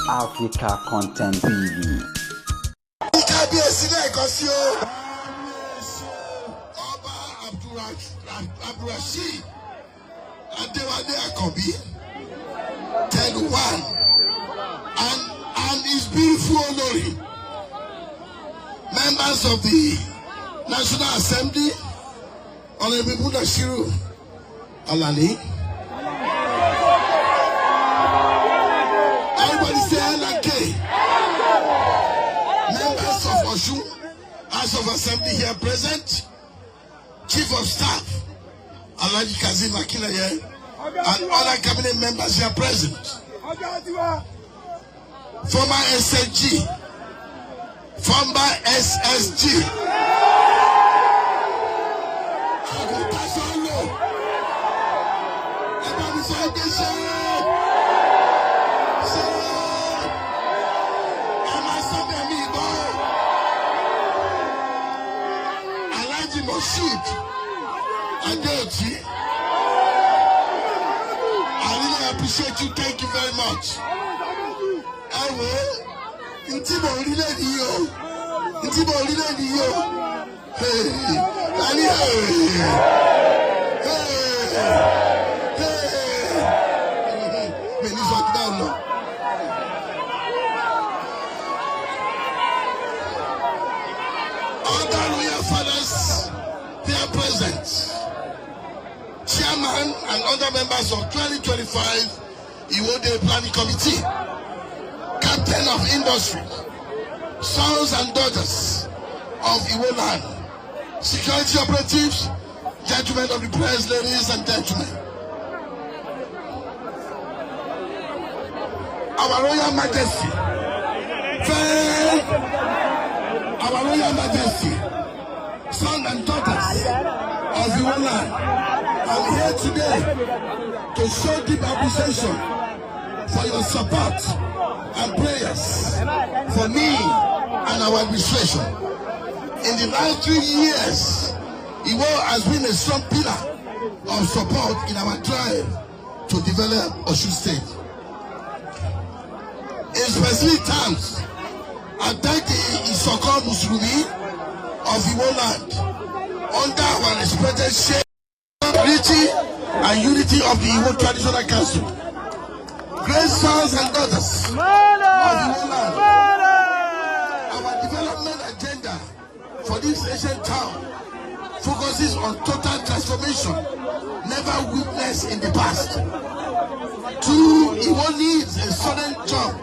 Africa Content TV. Kábíyèsí lẹ́ẹ̀kan sí o. Ọba Abdulrasheed Adéwálé Àkànbí 10-1 and his beautiful Olori, members of the National Assembly, Honourable Mudashiru Alani. Everybody say LNK. Members of Osun House of Assembly here present, Chief of Staff Alhaji Kazeem Akinleye, and other cabinet members here present. Former SSG, former SSG. Àgùntàn sọ̀rọ̀, ẹ bá mi sọ pé ṣé ṣé ẹ máa sọ bẹ́ẹ̀ mi gbọ́. Alhaji Moshood Adeoti, I really appreciate you. Thank you very much. Ẹ wo ntí mo rí lẹ́nu yìí o, ntí mo rí lẹ́nu yìí o. Hey, tani, hey, hey, hey. Mi ní sọ bẹ́ẹ̀ lọ. Other royal fathers here present, chairman and other members of 2025 Iwo Day Planning Committee, captain of industry, sons and daughters of Iwo land, security operatives, gentlemen of the press, ladies and gentlemen. Our Royal Majesty, our Royal Majesty, sons and daughters of Iwo land, I'm here today to show deep appreciation for your support and prayers for me and our administration. In the last 3 years, Iwo has been a strong pillar of support in our drive to develop Osun State. In specific terms, I thank the Isokan Musulumi of Iwo land under our respected Sheikh, unity and unity of the Iwo Traditional Council. Great sons and daughters of Iwo land, our development agenda for this ancient town focuses on total transformation never witnessed in the past. Two, Iwo needs a sudden jump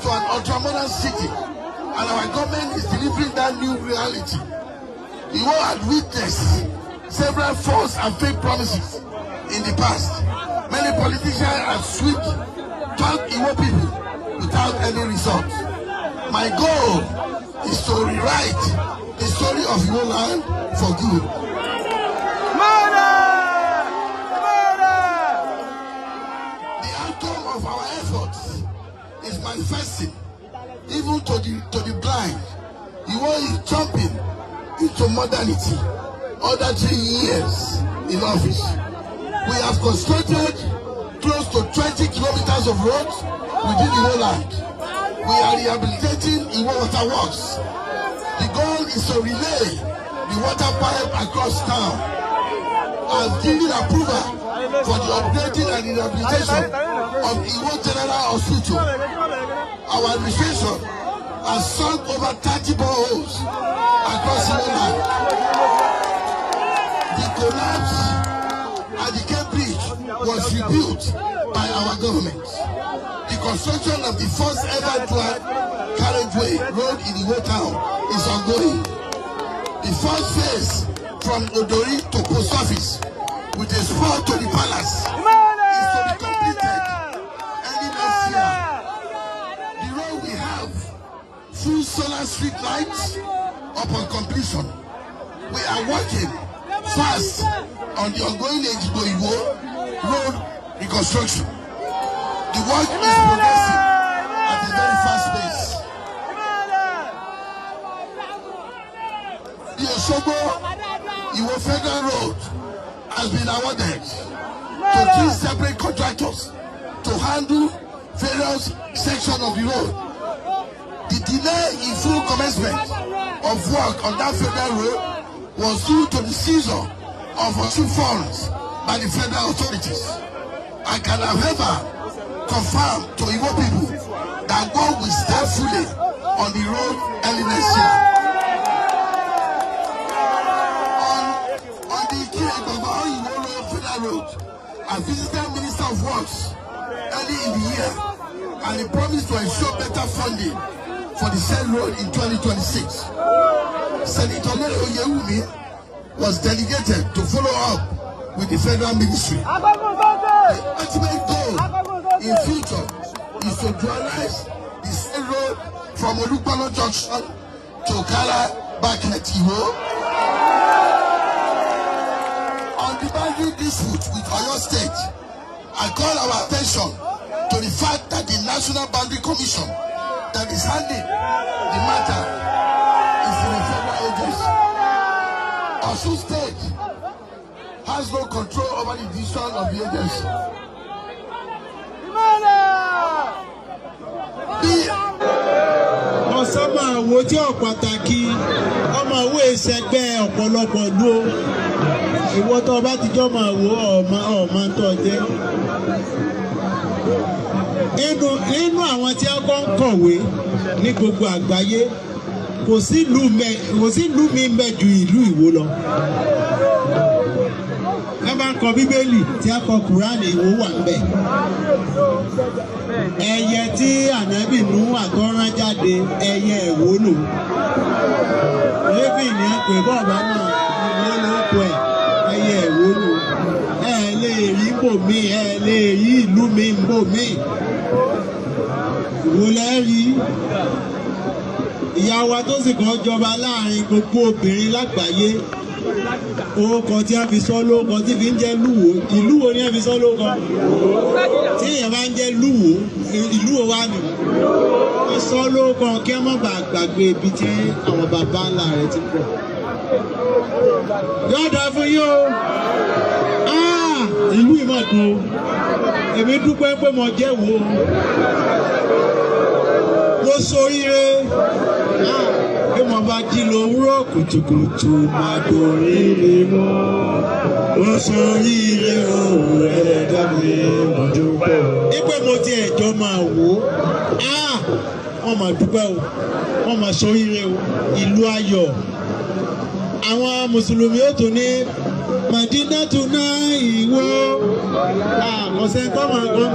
to an ultramodern city, and our government is delivering that new reality. Iwo had witnessed several false and fake promises in the past. Many politicians have switched taught Iwo people without any result. My goal is to rewrite the story of Iwo land for good. Murder! Murder! The outcome of our efforts is manifesting even to the blind. Iwo is jumping into modernity. Other 3 years in office, we have constructed close to 20 kilometers of roads within Iwo land. We are rehabilitating Iwo Water Works. The goal is to relay the water pipe across town. I've given approval for the upgrading and rehabilitation of Iwo General Hospital. Our administration has sunk over 30 boreholes across Iwo land. The collapse at the Cape Bridge was rebuilt by our government. The construction of the first ever dual carriageway road in Iwo town is ongoing. The first phase from Odori to post office with a spur to the palace is to be completed early next year. The road will have full solar street lights upon completion. We are working fast on the ongoing Ejigbo Iwo road reconstruction. The work is progressing at a very fast pace. The Osogbo Iwo Federal Road has been awarded to three separate contractors to handle various various sections of the road. The delay in full commencement of work on that federal road was due to the seizure of Osun funds by the federal authorities. I can, however, confirm to Iwo people that work will start fully on the road early next year. On the Ikire Igangan Iwo Road Federal Road, I visited Minister of Works early in the year and he promised to ensure better funding for the said road in 2026. Senator Lere Oyewumi was delegated to follow up with the federal ministry. The ultimate goal in future is to dualize the said road from Olugbolo Junction to Kala Baket Iwo. On the boundary dispute with Oyo State, I call our attention to the fact that the National Boundary Commission that is handling the matter is in a federal agency. Osun State has no control over the decision of the agency. The Ọ̀sánmọ̀ àwo tí ò pàtàkì ọmọ àwo ìṣẹ́gbẹ́ ọ̀pọ̀lọpọ̀ ló ìwọ tó o bá ti jọ́ máa wò ọmọ ọmọ tó jẹ́. Nínú àwọn tí a kọ́ ń kọ̀wé ní gbogbo àgbáyé, kò sí ìlú mi ń bẹ ju ìlú Ìwó lọ. Ẹ bá ń kọ Bíbélì tí a kọ Kùránì, Ìwó wà ń bẹ. Ẹyẹ tí ànábì nú àtọ́rán jáde, ẹyẹ Ìwó nù. Lébì ní ẹ pé bọ́ọ̀bá náà Ìwó ló kọ ẹ̀, ẹyẹ Ìwó nù. Ẹ lè rí bò mí, ẹ lè rí ìlú mi ń bò mí. Ìwó lẹ́ rí. Ìyá wa tó sì kàn jọba láàrin gbogbo obìnrin lágbàáyé, orúkọ tí a fi sọ lórúkọ tí fi ń jẹ́ Lúwo, ìlú wo ni a fi sọ lórúkọ? Tí èèyàn bá ń jẹ́ Lúwo, ìlú wo wà nù? Wọ́n sọ lórúkọ kí wọ́n má bàa gbàgbé ibi tí àwọn baba ńlá rẹ̀ ti pọ̀. Yóò dáa fún yín o. Ìlú ìmọ̀dún o. Èmi dúpẹ́ pé mo jẹ́ wo. Mo ṣoríire. Bí mo bá jí lówùúrọ̀ kùtùkùtù máa dorí mi mọ́. Mo ṣoríire o, ẹlẹ́dàá mi, mo dúpẹ́ o. Ipe mo ti ẹ̀jọ́ máa wò ó. Wọ́n máa dúpẹ́ o, wọ́n máa ṣoríire o, ìlú ayọ̀. Àwọn Mùsùlùmí ó tún ní Màdínà tún náà Ìwó. Ọ̀sẹ̀ tó máa gbọ́.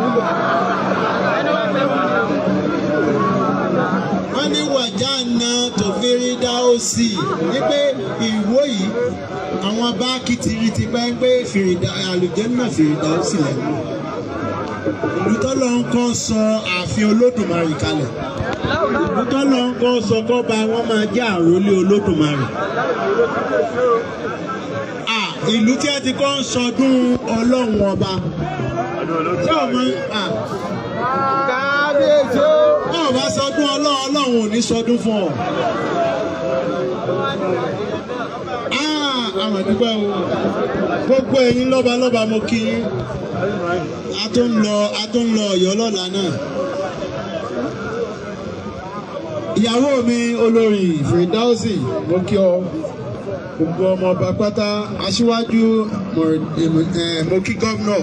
Wọ́n ní wàjà náà tó fẹ́rí dá ó sì ní pé Ìwó yìí àwọn bá kìtìrì ti pẹ́ pé àlùjànnà fìrìdá ó sì lẹ́nu. Ìlú tọ́lọ́ ń kọ́ sọ ààfin Olódùmarè kalẹ̀. Ìlú tọ́lọ́ ń kọ́ sọ kọ́ba wọ́n máa jẹ́ àrólé Olódùmarè. Ìlú tí a ti kọ́ ń sọdún Ọlọ́run ọba. Ṣé o mọ Kábíyèsí o. Báwo bá sọdún Ọlọ́run, Ọlọ́run ò ní sọdún fún ọ. Àwọn àdúgbò o. Gbogbo ẹ̀yin lọ́ba lọ́ba mo kí yín. A tún ń lọ Ọ̀yọ́ lọ́la náà. Ìyàwó mi olórí Firdausi, mo kí ọ. Gbogbo ọmọ ọba pátá, aṣíwájú mo kí gómìnà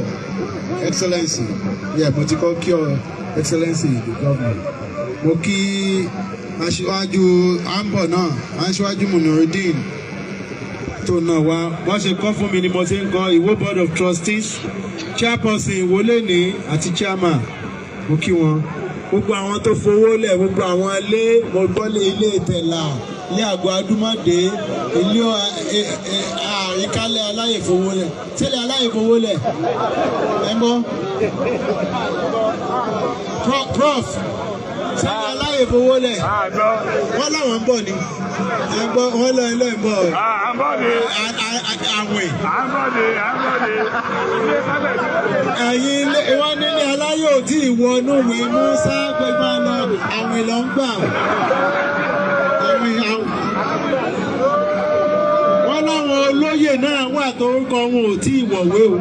Excellency. Yeah, mo ti kọ́ kí ọ Excellency the governor. Mo kí aṣíwájú Ambo náà, aṣíwájú Munurudeen tó náà wá. Wọ́n ṣe kọ́ fún mi ni mo ṣe ń kọ́ Ìwó Board of Trustees, chairperson Ìwó lẹ́ni àti chairman, mo kí wọn. Gbogbo àwọn tó fowó lẹ̀, gbogbo àwọn ilé, mo gbọ́ lé ilé Ìtẹ̀là, ilé àgọ́ Adúmọ̀dé, ilé àríkálẹ̀ aláyèfowó lẹ̀. Tẹ́lẹ̀ aláyèfowó lẹ̀, ẹ gbọ́. Prof, tẹ́lẹ̀ aláyèfowó lẹ̀, wọ́n láwọn ń bọ̀ ni. Ẹ gbọ́, wọ́n lọ ilé ń bọ̀. Àwìn. Ẹ̀yin wọ́n nílé aláyò tí ìwọ̀nù wí Musa pé máa lọ àwìn lọ ń gbà. Wọ́n láwọn olóyè náà wà torúkọ wọn ò tí ì wọ̀wé o.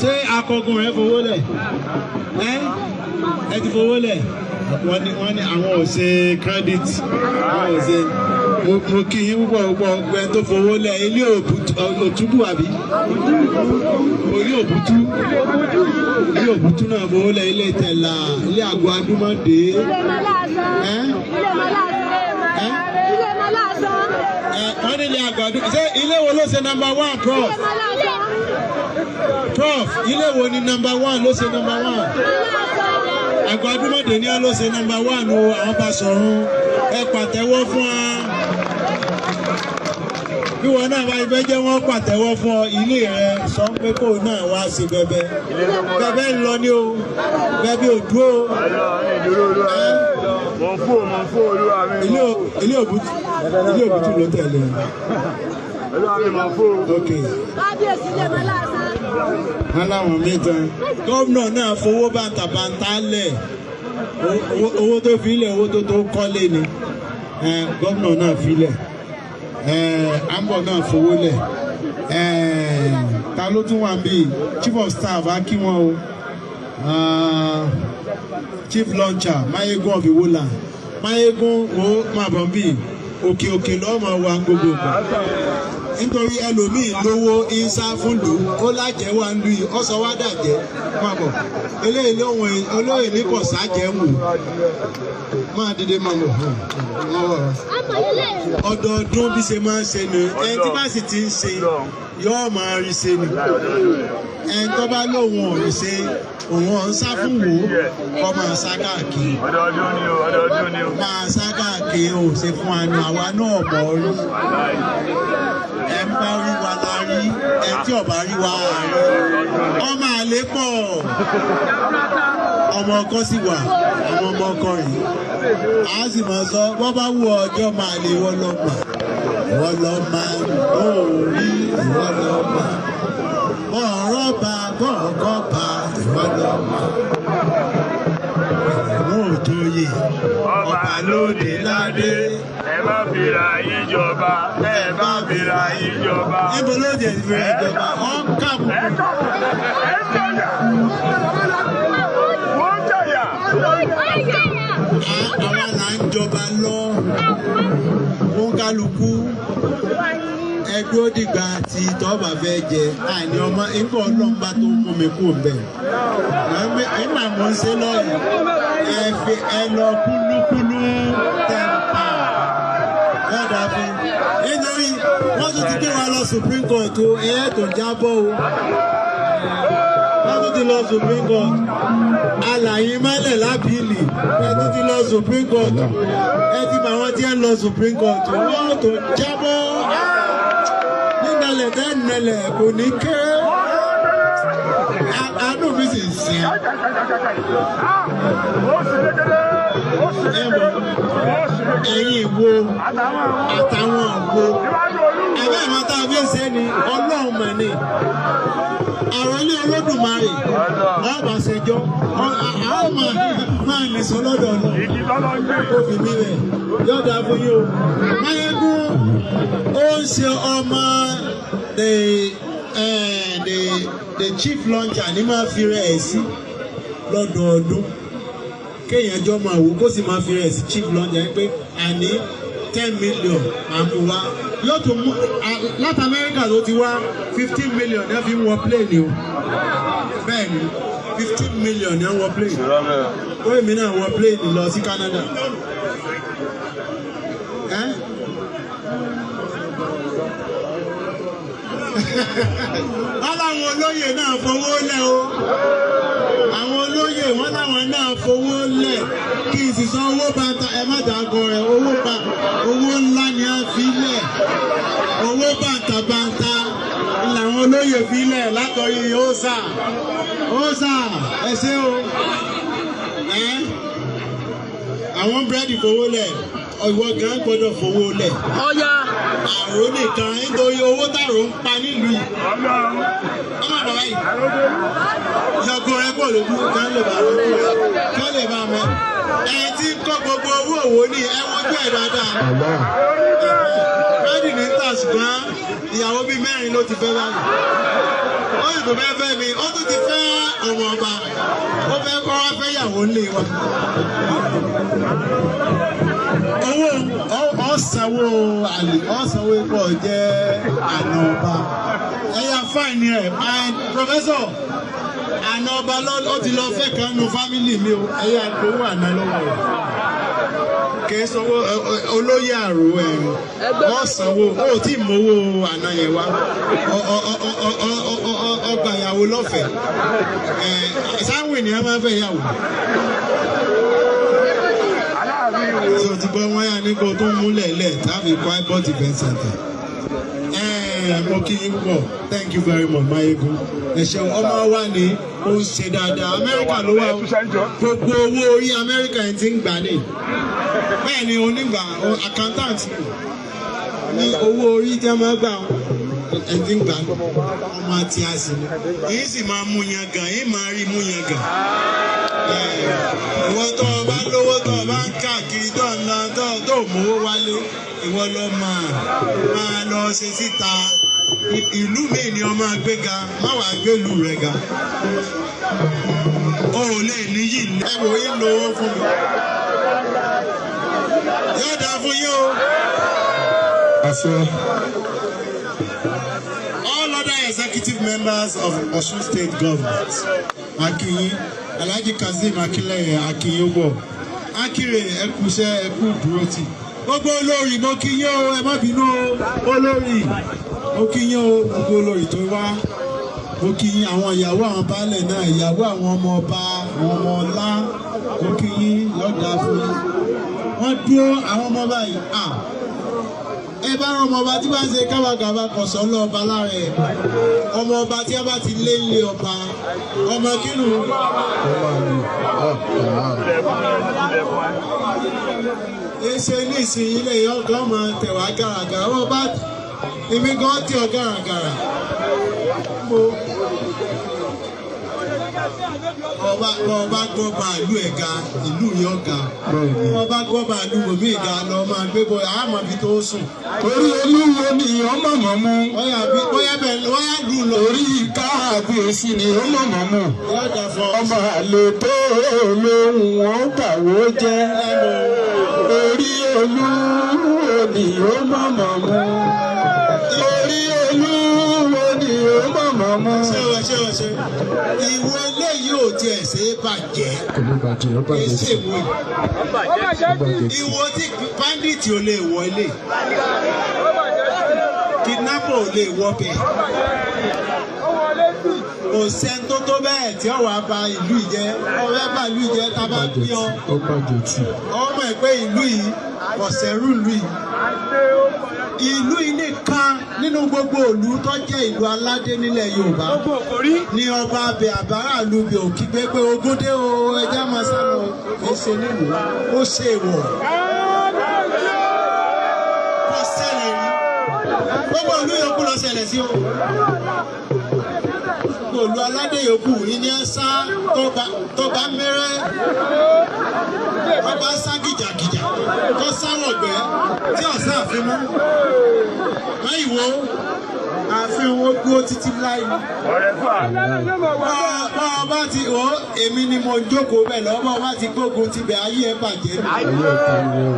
Ṣé akọgun rẹ fowó lẹ̀? Ẹ ti fowó lẹ̀. Wọ́n ní àwọn ò ṣe credit, àwọn ò ṣe. Mo kí yín púpọ̀ púpọ̀ ọgbẹ́ tó fowó lẹ̀ ilé òtúbù àbí? Ilé òbútú. Ilé òbútú náà fowó lẹ̀ ilé ìtẹ̀là ilé àgọ́ adúmọ̀dé. Wọ́n ní ilé àgọ́ adúmọ̀dé. Ṣé ilé wo ló ṣe number one, prof? Prof, ilé wo ni number one ló ṣe number one? Àgọ́ adúmọ̀dé ní ló ṣe number one o, àwọn bá sọ̀run ẹ pàtẹ́wọ́ fún wa. Bí wọn náà bá ibẹ̀ jẹ́ wọ́n pàtẹ́wọ́ fún ọ, ilé rẹ sọ pé kó náà wá sí bẹbẹ. Bẹbẹ ń lọ ní o, bẹbẹ ò dúró. Ilé òbútú ló tẹ̀lé. Okay. Wọ́n láwọn mí tán. Gómìnà náà fowó bàǹtàbàǹtà lẹ̀. Owó tó fi lẹ̀, owó tó kọ́lé ni. Gómìnà náà fi lẹ̀. Ambọ̀ náà fowó lẹ̀. Ta ló tún wà níbí? Chief of staff á kí wọn o. Chief launcher Mayegun of Iwoland. Mayegun wo máa bọ̀ níbí. Òkè òkè lọ́mọ wa gbogbo ìgbà. Nítorí ẹlòmíì lówó ìsá fún lù ó lájẹ́ wá ń lu yìí ọ̀sán wá dàjẹ́ máa bọ̀. Eléyìí lóhùn olóyè ní kò sájẹ́ ń wò. Máa dìde máa bọ̀. Ọdọọdún bí ṣe máa ń ṣe ni ẹni tí bá sì ti ń ṣe yóò máa rí ṣe ni. Ẹni tó bá lóhùn ò rí ṣe òun ọ̀ ń sá fún wò ó kọ́ máa sá káàkiri. Máa sá káàkiri ò ṣe fún wa ni àwa náà mọ̀ ọ́ rí. Ẹ ń bá rí wa la rí, ẹ tí ọba rí wa rí. Ọmọ àlè pọ̀, ọmọ ọkọ sì wà, àwọn ọmọ ọkọ rèé. A sì máa sọ, bọ́ bá wù ọjọ́ máa lè wọ́n lọ mà. Wọ́n lọ máa ó rí ìwọ́n lọ mà. Bọ̀ọ̀rọ̀ bá bọ̀ọ̀kọ́ bá ìwọ́n lọ mà. Ẹ̀wọ̀n òjòyè, ọba lóde ládé. Ẹ má fira yín jọba, ẹ má fira yín jọba. Níbo ló dé fira jọba? Ọ̀ ń kàbùkù. Ẹ jẹ̀yà. Wọ́n jẹ̀yà. Àwa là ń jọba lọ. Wọ́n kálukú. Ẹgbẹ́ òdìgbà tí tọ́ba fẹ́ jẹ àní ọmọ nígbà ọlọ́mọba tó mú mi kú mbẹ́. Nígbà mo ń ṣe lọ́yìn, ẹ fi ẹ lọ kúlúkúlú tẹ̀m̀pà. Lọ́dà fún nítorí wọ́n tún ti gbé wa lọ Supreme Court o, ẹ̀ tó jábọ́ o. Wọ́n tún ti lọ Supreme Court. Alàyè mọ́lẹ̀ lábìlì. Ẹ tún ti lọ Supreme Court. Ẹ ti mọ àwọn tí ẹ ń lọ Supreme Court. Wọ́n tó jábọ́. Nígbàlẹ̀ tẹ́ nẹlẹ̀ kò ní ké. Àánú mi sì ń sìn. Ẹ̀yin wo àtàwọn wo ẹ̀bẹ́ ìmọ̀ tá a fi ń ṣe ni Ọlọ́run mọ̀ ni. Àròlé Olódùmarè ọba ṣẹjọ́ àwọn máa nìṣó lọ́dọ̀ náà ó fi mí rẹ̀ yọ̀dà fún yín o. Máyégún ó ń ṣe ọmọ the chief launcher ní máa fi rẹ̀ ẹ̀ sí lọ́dọọdún kéèyàn jọ máa wò kó sì máa fi rẹ̀ sí chief launcher pé àní 10 million àmúwá yóò tún mú láti Amẹ́ríkà ló ti wá 15 million ní wọ́n fi ń wọ plane o. Bẹ́ẹ̀ ni 15 million ní wọ́n wọ plane. Ó èmi náà wọ plane lọ sí Canada. Wọ́n láwọn olóyè náà fowó lẹ̀ o. Àwọn olóyè wọ́n láwọn náà fowó lẹ̀ kí n sì san owó bàtà ẹ má dàgọ rẹ̀ owó bá owó ńlá ni a fi lẹ̀. Owó bàǹtàbàǹtà làwọn olóyè fi lẹ̀ látọ̀rí ósà. Ósà ẹ ṣé o. Àwọn búrẹ́dì fowó lẹ̀ ìwọ gan gbọ́dọ̀ fowó lẹ̀. Ọ̀ya. Àrò nìkan nítorí owó tààrò ń pa nílùú yìí. Ọmọ bàbá yìí. Yọ̀gùn rẹ pọ̀ lójú kán lè bá wọn kán lè bá wọn. Ẹ ti ń kọ́ gbogbo owó òwò ní ẹ wojú ẹ̀ dáadáa. Búrẹ́dì ní tà ṣùgbọ́n ìyàwó bíi mẹ́rin ló ti fẹ́ báyìí. Ó sì tún fẹ́ fẹ́ mi, ó tún ti fẹ́ ọmọ ọba, ó fẹ́ kọ́ wá fẹ́ ìyàwó ńlé wa. Owó ọ̀sánwó àlè ọ̀sánwó ipò jẹ́ àna ọba. Ẹ̀yà fáìní ẹ̀ pọfẹ́sọ̀ àna ọba ó ti lọ fẹ́ kan nu fámìlì mi o, ẹ̀yà gbowó àná lọ́wọ́ rẹ̀. Kìí sanwó olóyè àrò ẹ̀ ọ̀sánwó ó tí mowó àná yẹn wá ọgbà ìyàwó lọ́fẹ̀ẹ́ sáwọn ènìyàn máa ń fẹ́ ìyàwó. So ti gbọ́ wọ́n yà nígbà tó ń múlẹ̀ lẹ̀ tàbí kọ́ airport event center. Mo kí yín púpọ̀, thank you very much Mayegun. Ẹ ṣeun, ọmọ wa ni ó ń ṣe dáadáa. Amẹ́ríkà ló wà, gbogbo owó orí Amẹ́ríkà yẹn ti ń gbà ní. Bẹ́ẹ̀ ni onígbà accountant ní owó orí tí wọ́n máa gbà ẹ̀ ti ń gbà ní. Ọmọ àti àsì ni. Èyí sì máa mú yan gan, èyí máa rí mú yan gan. Ìwọ tó o bá lówó tó o bá ń káàkiri tó ń lọ tó o mówó wálé, ìwọ lọ máa lọ ṣe síta. Ìlú mi ni ọmọ gbéga, má wàá gbé ìlú rẹ ga. O ò lè níyì ẹ wò yín lówó fún mi. Yóò dáa fún yín o. All other executive members of Osun State Government, Akinyin, Alhaji Kazeem Akinleye Akinyogbo, Akire ẹkúṣẹ́ ẹkú dúrótì. Gbogbo olórí mo kí yín o, ẹ má bínú o, olórí mo kí yín o, gbogbo olórí tó wá. Mo kí yín àwọn ìyàwó àwọn baálẹ̀ náà, ìyàwó àwọn ọmọ ọba, àwọn ọmọ ọlá, mo kí yín lọ́dà fún yín. Wọ́n dúró àwọn ọmọ báyìí. Ẹ bá rán ọmọ ọba tí bá ń ṣe kábàkàbà kò sọ lọ ọba lára ẹ. Ọmọ ọba tí a bá ti lé lé ọba, ọmọ kínú. Èsè ní ìsinyìí lè yọ ọgá ọmọ tẹ̀wá gàràgàrà, ọmọ bá èmi gan tẹ ọ gàràgàrà. Ọba gbọ́ bàálù ẹ̀ ga, ìlú yẹn ga. Ọba gbọ́ bàálù omi ga lọ máa gbé bọ́ àmọ́ ibi tó sùn. Orí olúwo ni ó mọ̀mọ́ mú. Bóyá lù lọ. Orí káàbíyèsí ni ó mọ̀mọ́ mú. Ọmọ àlè tó lóhùn ó bàwó jẹ́. Orí olúwo ni ó mọ̀mọ́ mú. Orí olúwo ni ó mọ̀mọ́ mú. Ṣé o ṣe o ṣe? Ìwọ eléyìí ò tiẹ̀ ṣe é bàjẹ́. Èsì ìwé. Ìwọ tí bandit ò lè wọlé. Kidnapper ò lè wọbẹ̀. Kò sẹ́ni tó tó bẹ́ẹ̀ tí ó wàá ba ìlú yìí jẹ́. Ọ̀rẹ́ bá ìlú yìí jẹ́ tá a bá bí ọ. Ọmọ ẹ̀ pé ìlú yìí kò sẹ́rù ìlú yìí. Ìlú yìí nìkan nínú gbogbo ìlú tó jẹ́ ìlú aládé nílẹ̀ Yorùbá ní ọba abẹ àbárà lubẹ̀ òkígbé pé ogún dé o, ẹja máa sá lọ. Kì í ṣe nílùú, ó ṣe èèwọ̀. Kò ṣẹlẹ̀ rí. Gbogbo ìlú yòókù ló ṣẹlẹ̀ sí o. Gbogbo ìlú aládé yòókù ìní ẹ sá tó bá mẹ́rẹ́, ọba sá gìjàgìjà tó sáwọ̀gbẹ́ tí ọ̀sán àfin mú. Báyìí wo àfin wo dúró títí láì. Bọ́ ọba ti wọ́ èmi ni mo jókòó bẹ́ẹ̀ lọ́wọ́, bọ́ ọba ti gbógun tibẹ̀ ayé ẹ bàjẹ́ mi.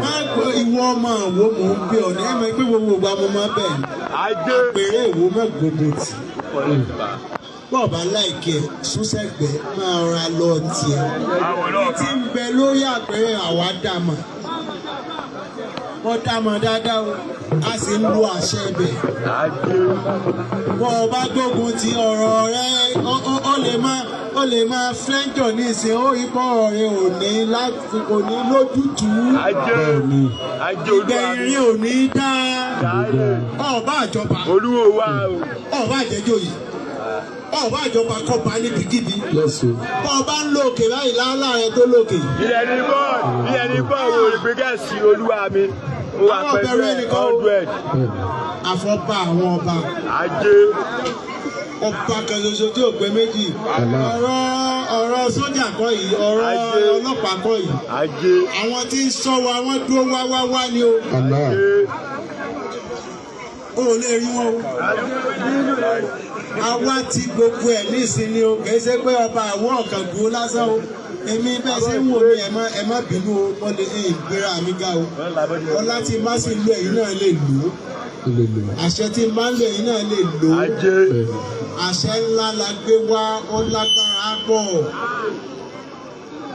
Má gbọ́ ìwọ ọmọ àwo mò ń gbé ọ ní ẹ̀mọ́ pé gbogbo ìgbà mo máa bẹ̀. Àpèrè ìwò mọ́ gbogbo tì. Bọ́ọ̀bá láìkí ẹ̀ súnṣẹ́gbẹ́ máa ra lọ tiẹ̀. Tí ń bẹ lórí àpẹẹrẹ àwa dàmọ̀. Wọ́n dàmọ̀ dáadáa o, a sì ń lo àṣẹ ibẹ̀. Bọ́ọ̀bá gbógun ti ọ̀rọ̀ rẹ, ó lè máa flẹ́ńjọ̀ ní ìsìn, ó rí bọ́ọ̀rọ̀ rẹ ò ní láti kò ní lójútùú. Ìgbẹ̀yìn ò ní dáa. Ọ̀bá àjọba. Ọ̀bá àjẹjọ́ yìí. Ọba ìjọba kọba níbikíbi. Ọba ń lo òkè báyìí láàlá rẹ tó lókè. Ilẹ̀ ní bọ́ọ̀lù olùgbégẹ̀sì olúwa mi. Mo wà pẹ̀lú ẹ̀ 100. Àfọ̀bá àwọn ọba. Ajé. Ọba kan ṣoṣo tí ò pé méjì. Ọ̀rọ̀ sójà kọ́ yìí, ọ̀rọ̀ ọlọ́pàá kọ́ yìí. Ajé. Àwọn tí ń ṣọ́ wa wọ́n dúró wá wá wá ni o. O ò lè rí wọn o. Àwa ti gbogbo ẹ̀ nísìnyí o, kì í ṣe pé ọba àwọn ọ̀kan dúró lásán o. Èmi bẹ́ẹ̀ ṣe ń wò mí, ẹ má bínú o, mo lè gbéra mi ga o. Ọlá tí má sì lo ẹ̀yin náà lè lò ó. Àṣẹ tí má ń lo ẹ̀yin náà lè lò ó. Àṣẹ ńlá la gbé wá, ó lágbára pọ̀.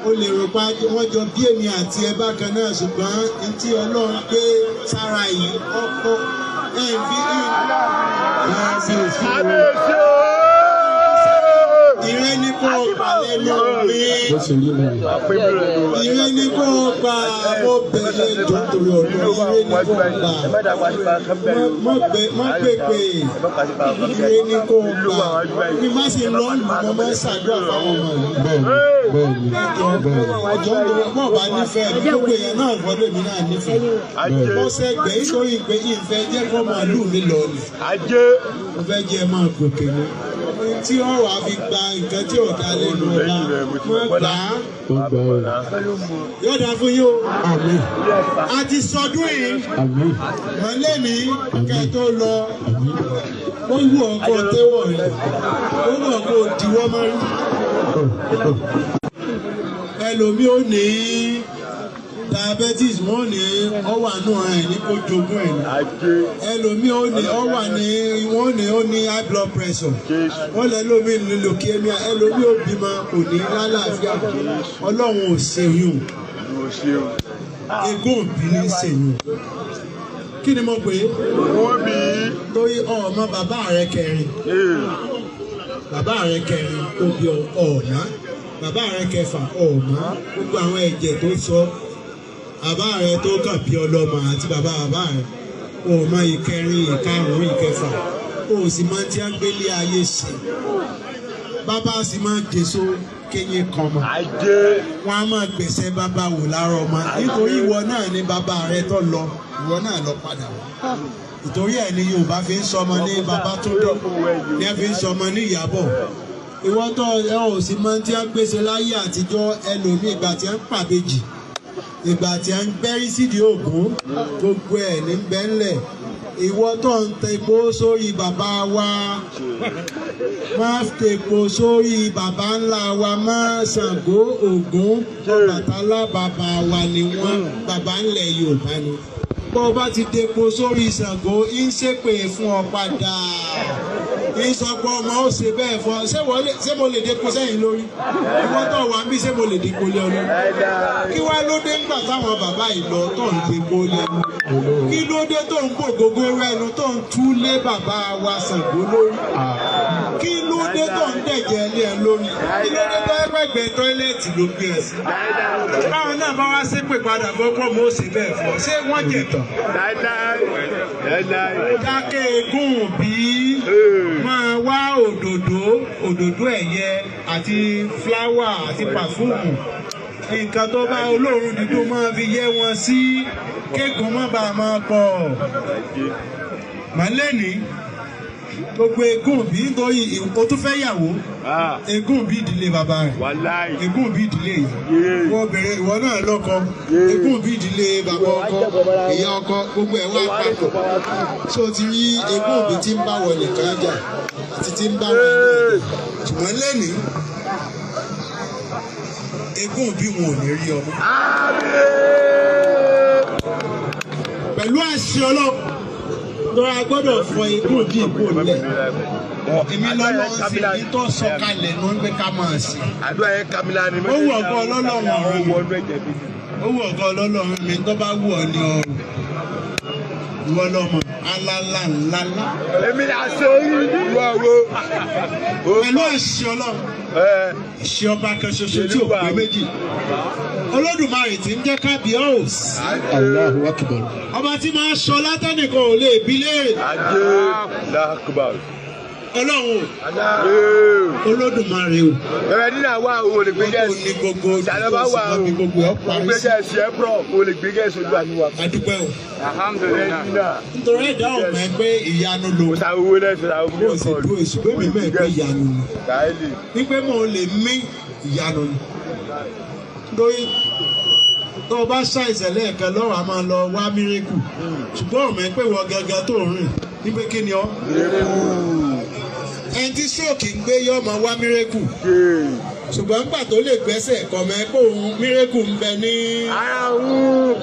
O lè rò pa wọ́n jọ bí èmi àti ẹ bákan náà, ṣùgbọ́n n tí Ọlọ́run gbé sára yìí ọkọ ẹ̀ ń fi ìrẹ́ ní kó gbà lẹ́nu mi. Ìrẹ́ ní kó gbà mo bẹ̀rẹ̀ jọ torí ọ̀dọ́. Ìrẹ́ ní kó gbà mọ́ pèpè. Ìrẹ́ ní kó gbà. Bí má sì lọ lù mọ́ máa ń ṣàdúrà fáwọn ọmọ yìí. Ọjọ́ ń lọ bọ́ bá nífẹ̀ẹ́ mi, gbogbo èèyàn náà gbọ́dọ̀ èmi náà nífẹ̀ẹ́. Mo ṣẹgbẹ́ nítorí pé ìfẹ́ jẹ́ kó máa lù mí lọ ni. Mo fẹ́ jẹ́ máa gòkè ni. Tí ó wàá fi gba nǹkan tí ò dá lẹ́nu ọba, wọ́n gbà á. Yóò dá fún yín o. A ti sọdún yìí. Mọ̀lẹ́ni kẹ́ tó lọ. Ó wù ọ́ kó tẹ́wọ̀ rẹ̀. Ó wù ọ́ kó diwọ́ mọ́rí. Ẹlòmí ò ní diabetes, wọ́n ní ọ wà nù ẹ̀ ní kó jogún ẹ̀ ní. Ẹlòmí ò ní ọ wà ní wọ́n ní ó ní high blood pressure. Wọ́n lẹ lómi ní leukemia, ẹlòmí ò bímọ kò ní lálàáfíà. Ọlọ́run ò ṣèyún. Egún òbí ní ṣèyún. Kí ni mo pè é? Torí ọmọ bàbá rẹ kẹrin. Bàbá rẹ kẹrin tó bí ọ̀nà. Bàbá rẹ kẹfà ọ̀mọ́. Gbogbo àwọn ẹ̀jẹ̀ tó sọ. Bàbá rẹ tó kàn bí ọlọ́mọ àti bàbá bàbá rẹ o mọ ìkẹrin, ìkarùn-ún, ìkẹfà, o sì máa tí a ń gbélé ayé ṣe. Bàbá sì máa jèso kéye kan mọ. Wọn á máa gbèsè bàbá wò lára ọmọ nítorí ìwọ náà ni bàbá rẹ tó lọ, ìwọ náà lọ padà wá. Ìtorí ẹ̀ ni Yorùbá fi ń sọmọ ní Babátúndé, ní ẹ fi ń sọmọ ní Ìyábọ̀. Ìwọ tó ẹ ò sì máa tí a ń gbèsè láyé àtijọ́, ẹlòmíì ìgbà tí a ń pàbejì, ìgbà tí a ń gbẹ́rí sídìí Ògún, gbogbo ẹ̀ ní bẹ́ńlẹ̀. Ìwọ tó ń tepo sórí bàbá wa, má tepo sórí bàbá ńlá wa, má Ṣàngó, Ògún, Ọbàtálá, bàbá wa ni wọ́n, bàbá ńlẹ̀ Yorùbá ni. Bó o bá ti tepo sórí Ṣàngó, ń ṣépè fún ọ padà. Ń sọ pé ọmọ ó ṣe bẹ́ẹ̀ fún ọ. Ṣé mo lè depo sẹ́yìn lórí? Ìwọ tó wà ń bí, ṣé mo lè depo lé ọ lórí? Kí wá ló dé ńgbà táwọn bàbá yìí lọ tó ń depo lé ọ? Kí ló dé tó ń gbògógó rẹnu tó ń tú lé bàbá wa Ṣàngó lórí? Kí ló dé tó ń dẹ̀jẹ̀ lé ẹ lórí? Kí ló dé tó ẹgbẹ̀gbẹ̀ tọ́ílẹ̀tì ló gbé ẹ sí? Báwọn náà bá wá ṣépè padà fọ́pọ̀ mọ́ ó ṣe bẹ́ẹ̀ fọ́. Ṣé wọ́n jẹ̀tàn? Dákẹ́ egún bí máa wá òdòdó, òdòdó ẹ̀yẹ àti fúláwà àti pàfúùmù. Nǹkan tó bá olóòórùn dídùn máa fi yẹ wọn sí, kéèkùn má bàa máa pọ̀. Màlẹ́ni gbogbo egún bí nítorí o tún fẹ́ yàwó. Egún bí ìdílé bàbá rẹ̀, egún bí ìdílé ìyá. Ìwọ obìnrin, ìwọ náà lọ́kọ. Egún bí ìdílé bàbá ọkọ, ìyá ọkọ, gbogbo ẹ̀ wá papọ̀. So ti rí egún bí tí ń bá wọ nìkan jà àti tí ń bá wọ nìkan jà. Ṣùgbọ́n lẹ́nìí, egún bí wọn ò ní rí ọmọ. Pẹ̀lú àṣẹ Ọlọ́run, lọ́ra gbọ́dọ̀ fọ egún bí ìkó lẹ̀. Èmi lọ́lọ́ ń sìn ní tó sọ̀kalẹ̀ ló ń gbé ká máa sìn. Ó wù ọ̀gá ọlọ́lọ́run ọ̀run mi. Ó wù ọ̀gá ọlọ́lọ́run mi tó bá wù ọ́ ní ọrùn. Ìwọ lọ́mọ alálà ńlálá. Èmi là ṣe ìwọ wo. Pẹ̀lú àṣẹ Ọlọ́run, àṣẹ ọba kan ṣoṣo tí ò pé méjì. Olódùmarè tí ń jẹ́ kábíyèsí. Allahu Akbar. Ọba tí máa ń sọ látẹ́nìkan ò lè bi léèrè. Allahu Akbar. Ọlọ́run o, Olódùmarè o. Bẹ̀rẹ̀ nínú àwa o lè gbé gẹ̀ẹ́sì. Ó ní gbogbo Ìjàlọ́ba wà o, gbogbo ọ̀ parí gbé sí. gẹ̀ẹ́sì ẹ̀ pọ̀ o lè gbé gẹ̀ẹ́sì ojú àníwá. Adúpẹ́ o. Alhamdulillah. Nítorí ẹ̀dá ọ̀mọ̀ ẹ pé ìyanu ló. Kò sá owó lẹ́sẹ̀ àwọn Bó o sì dúró èṣù pé mi mọ̀ ẹ́ pé ìyanu ni. Káyọ̀lì. Wípé mo lè mí ìyanu ni. Nítorí tó o bá ṣàìsàn lẹ́ẹ̀kan lọ́wọ́ a máa lọ wá mírèkù. Ṣùgbọ́n ọ̀mọ̀ ẹ pé wọ gangan tó ń rìn. Nígbè kí ni ọ́? Ẹni tí stroke ń gbé yọ ọmọ wá mírèkù. Ṣùgbọ́n nígbà tó lè gbẹ́sẹ̀ kọ̀mọ́ pé òun mírèkù ń bẹ ní. Ara òun.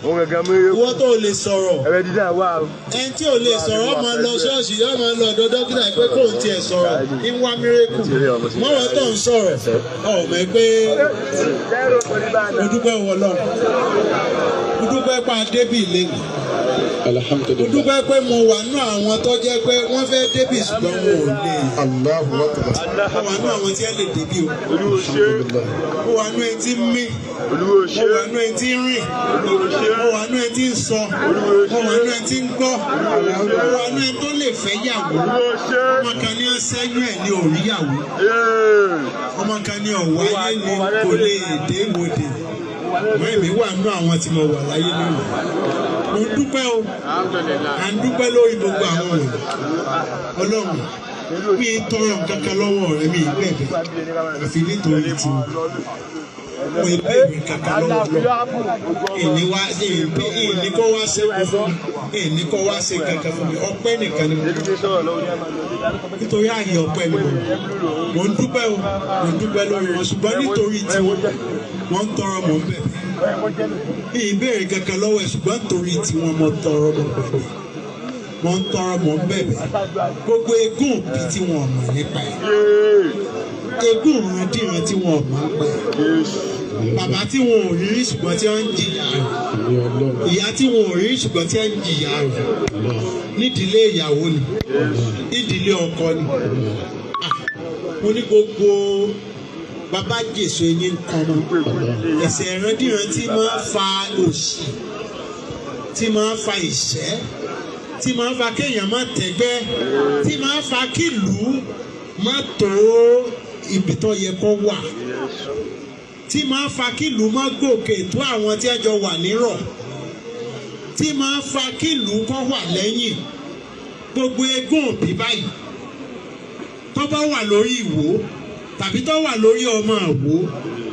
Òun gẹ́gẹ́ mírèkù. Ìwọ tó lè sọ̀rọ̀. Ẹ̀rẹ́ dídá wà. Ẹni tí ò lè sọ̀rọ̀ ọmọ lọ ṣọ́ọ̀ṣì yọ ọmọ lọ ọ̀dọ̀ dókítà pé kóun tiẹ̀ sọ̀rọ̀ ń wá mírèkù. Mọ́wọ́ tó ń sọ̀rọ̀ ọ̀mọ̀ pé mo dúpẹ́ wọ lọ. Mo dúpẹ́ pa débì lẹ́nu. Alhamdulillah. Mo dúpẹ́ pé mo wà nú àwọn tó jẹ́ pé wọ́n fẹ́ débì ṣùgbọ́n wọn ò lè. Allahu akbar. Mo wà nú àwọn tí ẹ lè débì o. Olúwo ṣe. Mo wà nú ẹni tí ń mí. Olúwo ṣe. Mo wà nú ẹni tí ń rìn. Olúwo ṣe. Mo wà nú ẹni tí ń sọ. Olúwo ṣe. Mo wà nú ẹni tí ń gbọ́. Mo wà nú ẹni tó lè fẹ́ yàwó. Olúwo ṣe. Ọmọ kan ní sẹ́yìn ẹ̀ ní òríyàwó. Ọmọ kan ní ọ̀wáyé ni kò lè dé wòde. Mọ èmi wà nú àwọn tí mo wà láyé lónìí. Mo ń dúpẹ́ o. À ń dúpẹ́ lórí gbogbo àwọn wọ̀nyí. Ọlọ́run mi ń tọrọ nǹkan kan lọ́wọ́ rẹ mi ń bẹ̀bẹ̀. Àfi nítorí tí mo ń bẹ̀rẹ̀ kankan lọ́wọ́ lọ. Ìní wá ìní kọ́ wá ṣe kú fún mi. Ìní kọ́ wá ṣe kankan fún mi. Ọpẹ́ nìkan ni mo nítorí ààyè ọpẹ́ ni mo mo ń dúpẹ́ o. Mo ń dúpẹ́ lórí wọn ṣùgbọ́n nítorí tí wọ́n ń tọrọ mò ń bẹ̀bẹ̀. Ìbéèrè kankan lọ́wọ́ ẹ̀ ṣùgbọ́n nítorí tí wọ́n mọ tọrọ mọ̀ bẹ̀bẹ̀. Wọ́n ń tọrọ mọ̀ ń bẹ̀bẹ̀. Gbogbo egún òbí tí wọ́n mọ̀ nípa ẹ̀. Egún ìrandíran tí wọ́n mọ̀ nípa ẹ̀. Bàbá tí wọn ò rí rí ṣùgbọ́n tí wọ́n ń jìyà rẹ̀. Ìyá tí wọn ò rí rí ṣùgbọ́n tí wọ́n ń jìyà rẹ̀. Nídìílé ìyàwó ni. Nídìílé ọkọ ni. Mo ní gbogbo bàbá Jésù eyín kan mọ́. Ẹ̀ṣẹ̀ ìrandíran tí máa ń fa òṣì, tí máa ń fa ìṣẹ́, tí máa ń fa kéèyàn má tẹ́gbẹ́, tí máa ń fa kílùú má tó ibi tó yẹ kó wà, tí máa ń fa kílùú má gòkè tó àwọn tí ẹjọ́ wà nírọ̀, tí máa ń fa kílùú kó wà lẹ́yìn. Gbogbo egún òbí báyìí tó bá wà lórí ìwò tàbí tó wà lórí ọmọ àwò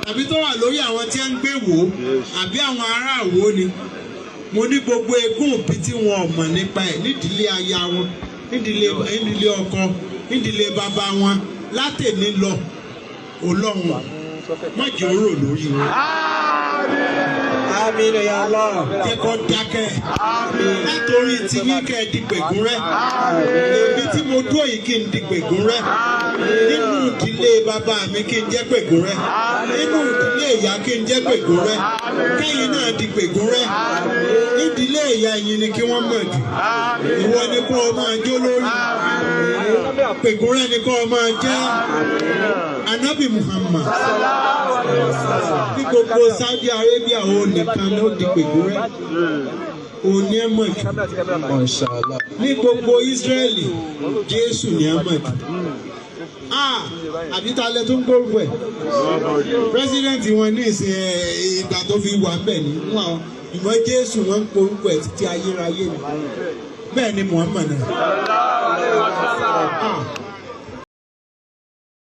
tàbí tó wà lórí àwọn tí ń gbé wò àbí àwọn ará àwò ni. Mo ní gbogbo egún òbí tí wọn ò mọ̀ nípa ẹ̀ nídìílé aya wọn, nídìílé ọkọ, nídìílé bàbá wọn látẹ̀ní lọ Ọlọ́run má jẹ́ ó rò lórí wọn. Àmín ya Allah. Jẹ́ kó dákẹ́. Látòrí tiyín kẹ́ ẹ di pẹ̀gún rẹ́. Èmi tí mo dúró yìí kí n di pẹ̀gún rẹ́. Nínú ìdílé bàbá mi kí n jẹ́ pẹ̀gún rẹ́. Nínú ìdílé ìyá kí n jẹ́ pẹ̀gún rẹ́. Kẹ́yìn náà di pẹ̀gún rẹ́. Nídìílé ìyá ẹ̀yin ni kí wọ́n mọ̀ jù. Ìwọ ni kó o máa jó lórí. Pẹ̀gún rẹ́ ni kó o máa jẹ́. Anabi Muhammad ní gbogbo Saudi Arabia òun nìkan ló di pẹ̀gún rẹ́. Òun ni ẹ mọ̀ jù. Ní gbogbo Israẹli Jésù ni ẹ mọ̀ jù. Àbí ta lẹ tó ń gbórúkọ ẹ̀? Pírẹsidẹ́ǹtì wọn ní ìsìn ìgbà tó fi wà ń bẹ̀ ní wọn ìmọ̀ Jésù wọn ń porúkọ ẹ̀ títí ayérayé ni. Bẹ́ẹ̀ ni Muhammad náà.